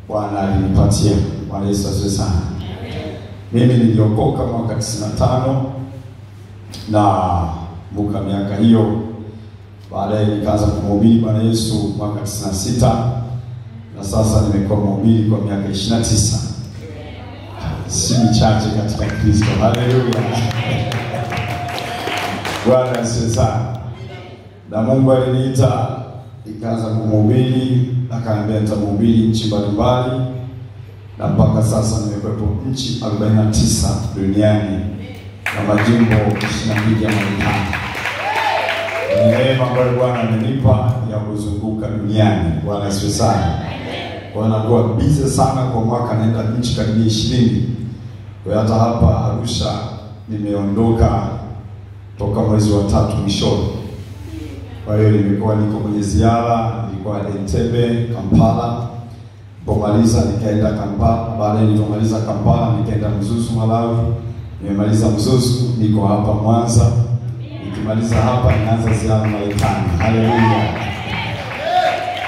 Bwana alinipatia. Bwana Yesu asifiwe sana. Mimi niliokoka mwaka 95 na muka miaka hiyo. Baadaye nikaanza kumhubiri Bwana Yesu mwaka 96 na sasa nimekuwa mhubiri kwa miaka 29. Si michache katika Kristo. Haleluya. Bwana asifiwe sana. Na Mungu aliniita nikaanza kumhubiri, akaniambia nitamhubiri nchi mbalimbali, na mpaka sasa nimekuwepo nchi 49 duniani na majimbo 22 ya Marekani. Ni neema ambayo Bwana amenipa ya kuzunguka duniani. Bwana asifiwe sana. Kwa hiyo nakuwa busy sana kwa mwaka, naenda nchi karibia 20. Kwa hiyo hata hapa Arusha nimeondoka toka mwezi wa 3 mwishoni. Kwa hiyo nimekuwa niko kwenye ziara, nilikuwa Entebbe, Kampala. Nilipomaliza nikaenda Kampala, baadaye nilipomaliza Kampala nikaenda Mzuzu Malawi. Nimemaliza Mzuzu, niko hapa Mwanza. Nikimaliza hapa ninaanza ziara Marekani. Haleluya.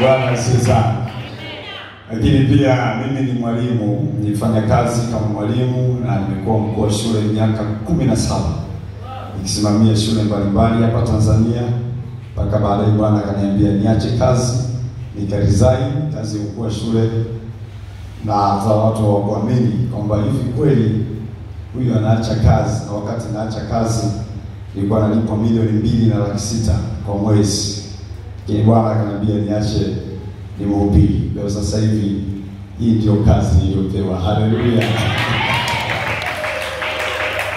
Bwana asifiwe sana. Lakini pia mimi ni mwalimu, nilifanya kazi kama mwalimu na nimekuwa mkuu wa shule miaka 17. Nikisimamia shule mbalimbali hapa Tanzania. Mpaka baadaye Bwana akaniambia niache kazi, nikaresign kazi ya mkuu wa shule, na hata watu hawakuamini kwamba hivi kweli huyu anaacha kazi. Na wakati naacha kazi nilikuwa nalipwa 2,600,000 kwa mwezi. Lakini Bwana akaniambia niache nimhubiri. Kwa sasa hivi hii ndio kazi niliyopewa. Haleluya.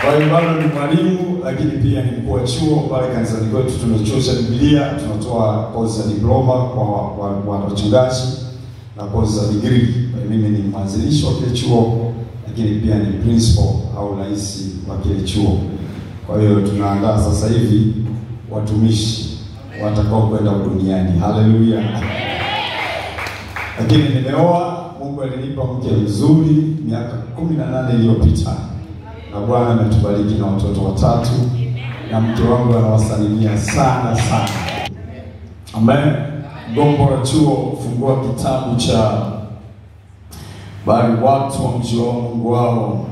Kwa hiyo bado ni mwalimu, lakini pia ni mkuu wa chuo pale kanisani kwetu. Tuna chuo cha Biblia, tunatoa kozi za diploma kwa wachungaji na kozi za degree. Kwa hiyo mimi ni mwanzilishi wa kile chuo, lakini pia ni principal au rais wa kile chuo. Kwa hiyo tunaandaa sasa hivi watumishi watakao kwenda duniani. Haleluya. Lakini nimeoa, Mungu alinipa mke mzuri miaka 18 iliyopita. Na Bwana ametubariki na watoto watatu, na mke wangu anawasalimia sana sana. Amen. Gombo la chuo, fungua kitabu cha bali watu wa mji wa Mungu wao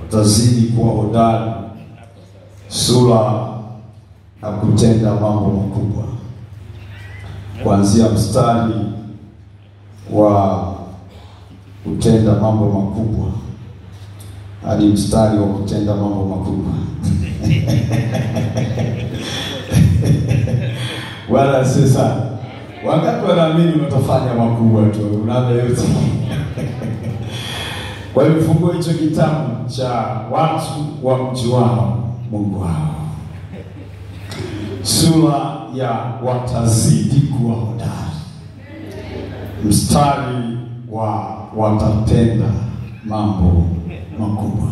watazidi kuwa hodari sura na kutenda mambo makubwa. Kuanzia mstari wa kutenda mambo makubwa hadi mstari wa kutenda mambo makubwa. Wala sasa wakati wanaamini watafanya makubwa tu, unaona yote. Kwa hiyo fungue hicho kitabu cha watu wa mji wao Mungu wao, sura ya watazidi kuwa hodari, mstari wa watatenda mambo makubwa.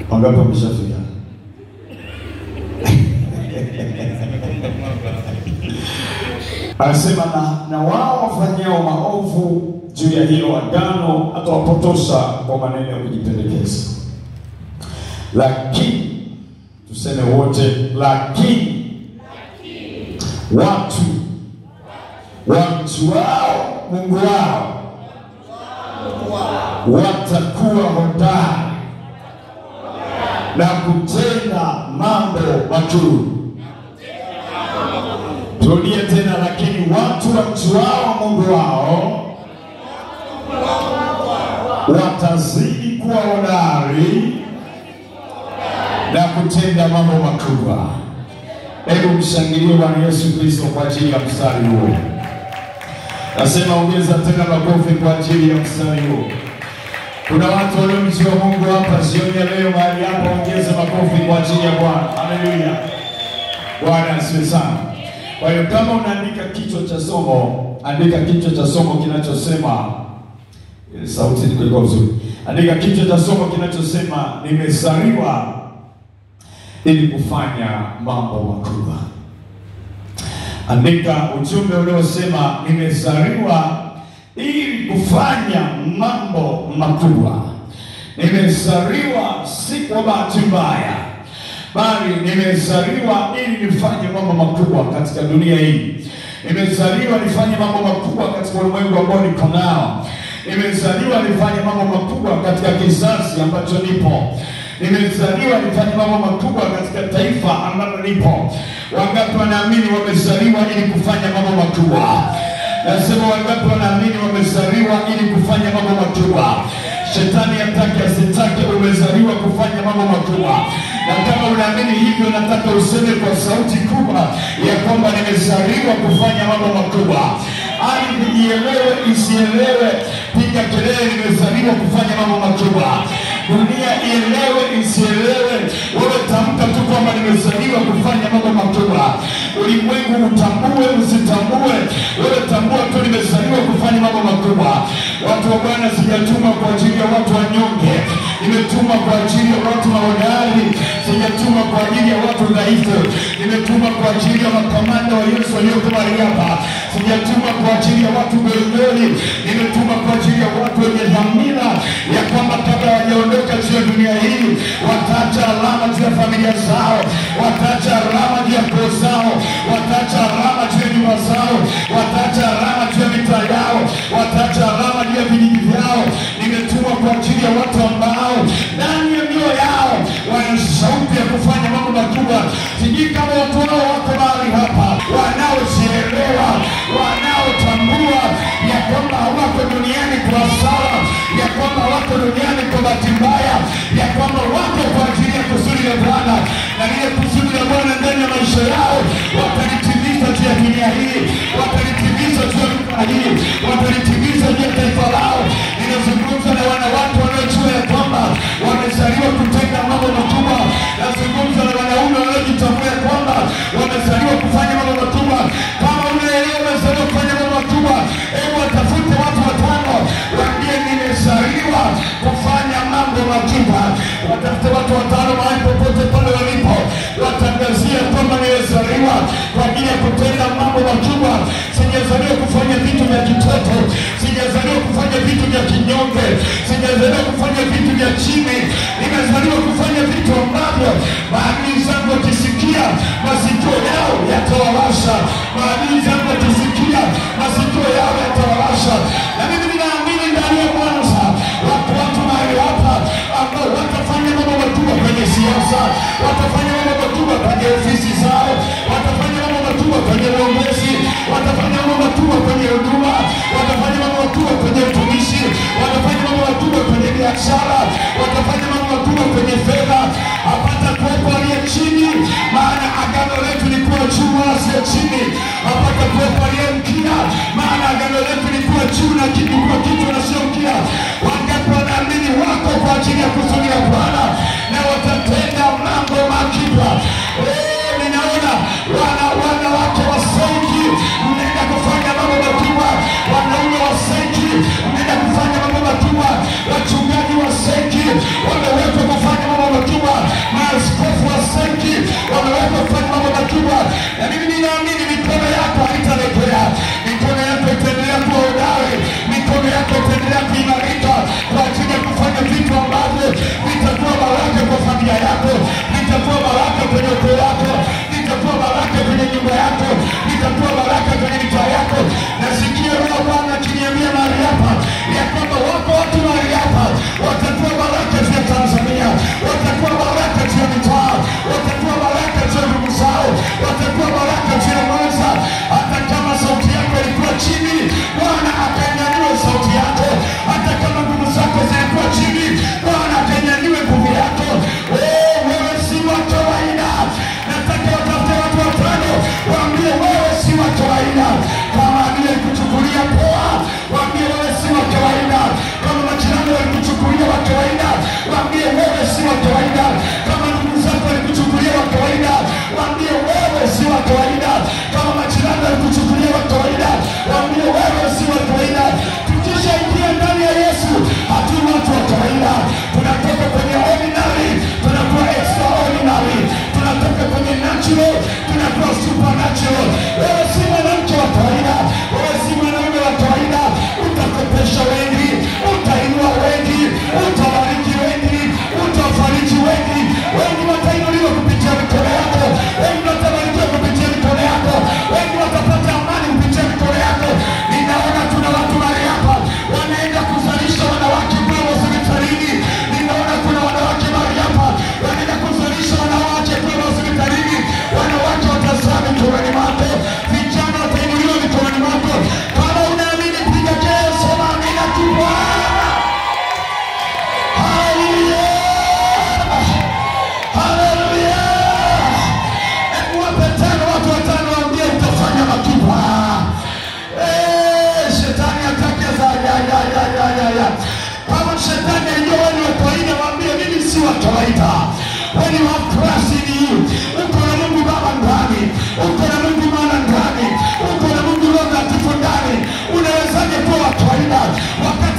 Wangapi wameshafika? Anasema na wao wafanyao maovu juu ya hilo agano atawapotosha kwa maneno ya kujipendekeza. Lakini tuseme wote, lakini watu wa mji wao Mungu wao watakuwa hodari na kutenda mambo makuu. Turudie tena, lakini watu wa mji wao Mungu wao watazidi kuwa hodari na kutenda mambo makubwa. Hebu mshangilie Bwana Yesu Kristo kwa ajili ya mstari huo. Nasema ongeza tena makofi kwa ajili ya mstari huo. Kuna watu waliomjua Mungu hapa jioni ya leo mahali hapa, ongeza makofi kwa ajili ya Bwana. Haleluya. Bwana asifiwe sana. Kwa hiyo kama unaandika kichwa cha somo, andika kichwa cha somo kinachosema, sauti ilikuwa vizuri. Andika kichwa cha somo kinachosema nimezaliwa ili kufanya mambo makubwa. Andika ujumbe uliosema nimezaliwa ili kufanya mambo makubwa. Nimezaliwa si kwa bahati mbaya, bali nimezaliwa ili nifanye mambo makubwa katika dunia hii. Nimezaliwa nifanye mambo makubwa katika katika ulimwengu ambao niko nao. Nimezaliwa nifanye mambo makubwa katika kizazi ambacho nipo. Nimezaliwa nifanye mambo makubwa katika taifa ambalo nipo. Wangapi wanaamini wamezaliwa ili kufanya mambo makubwa? Nasema wangapi wanaamini wamezaliwa ili kufanya mambo makubwa? Shetani atake asitake, umezaliwa kufanya mambo makubwa. Na kama unaamini hivyo, nataka useme kwa sauti kubwa ya kwamba nimezaliwa kufanya mambo makubwa. Ardhi ielewe isielewe, piga kelele, nimezaliwa kufanya mambo makubwa. Dunia ielewe isielewe, wewe tamka tu kwamba nimezaliwa kufanya mambo makubwa. Ulimwengu utambue usitambue, wewe tambua tu nimezaliwa kufanya mambo makubwa. Watu wa Bwana, sijatumwa kwa ajili ya watu wanyonge, nimetumwa kwa ajili ya watu mahodari, sijatumwa kwa ajili ya watu dhaifu, nimetumwa kwa ajili ya makamanda wa Yesu walioko mahali hapa, sijatumwa kwa ajili ya watu golgoli, nimetumwa kwa ajili ya watu wenye dhamira ya kwamba kabla hawajaondoka juu ya dunia hii wataacha alama juu ya familia zao, wataacha alama juu ya koo zao, wataacha alama juu ya nyumba zao, wataacha alama juu ya mitaa yao, wataacha alama juu ya vijiji vyao. Nimetumwa kwa ajili ya watu ambao ndani ya mioyo yao wana shauku ya kufanya mambo makubwa. Sijui kama watu wao wako mahali hapa wanaojielewa, wanaotambua ya kwamba hawako duniani kwa hasara, ya kwamba wako duniani kwa bahati mbaya, ya kwamba wako kwa ajili ya kusudi la Bwana, na lile kusudi la Bwana ndani ya maisha yao watalitimiza juu ya dunia hii, watalitimiza juu ya dunia hii, watalitimiza juu ya taifa lao. Ninazungumza na wanawake wanaojua ya kwamba wamezaliwa kutenda mambo makubwa. Nazungumza na wanaume wanaojitambua ya kwamba wamezaliwa kufanya mambo makubwa. Kama unaelewa umezaliwa kufanya mambo makubwa, hebu watafute watu watano waambie nimezaliwa kufanya mambo makubwa. Watafute watu watano mahali popote pale walipo, watangazie kwamba nimezaliwa kwa ajili ya kutenda mambo makubwa. Sijazaliwa kufanya vitu vya kitoto, sijazaliwa kufanya vitu vya kinyonge, sijazaliwa kufanya vitu vya chini. Nimezaliwa kufanya vitu ambavyo maadui zangu wakisikia masikio yao yatawawasha, maadui zangu wakisikia masikio yao yatawawasha. Na mimi ninaamini ndani ya Bwana wako watu mahali hapa ambao watafanya mambo makubwa kwenye siasa, watafanya mambo makubwa kwenye ofisi zao, watafanya mambo makubwa kwenye uongozi, watafanya mambo makubwa kwenye huduma, watafanya mambo makubwa kwenye utumishi, watafanya mambo makubwa kwenye biashara, watafanya mambo makubwa kwenye fedha. Hapata kuwepo aliye chini, maana agano letu ni kuwa juu wala sio chini. Hapata kuwepo aliye mkia, maana agano letu ni kuwa juu na kuwa kichwa na sio mkia. Wangapi wanaamini wako kwa ajili ya kusudi la Bwana na watatenda mambo makubwa? Ninaona wanawake wa Senki mnaenda kufanya mambo makubwa, wanaume wa Senki mnaenda kufanya mambo makubwa, wachungaji wa Senki wamewekwa kufanya mambo makubwa, maaskofu wa Senki wamewekwa kufanya mambo makubwa. Na mimi ninaamini mikono yako haitalegea, mikono yako itaendelea kuwa hodari, mikono yako itaendelea kuimarika kwa ajili ya kufanya vitu ambavyo vitakuwa baraka kwa familia yako, vitakuwa baraka kwenye ukoo wako, walijua wewe ni wa kawaida, waambie mimi si wa kawaida. When you have Christ in you, uko na Mungu Baba ndani, uko na Mungu Mwana ndani, uko na Mungu Roho Mtakatifu ndani, unawezaje kuwa wa kawaida wakati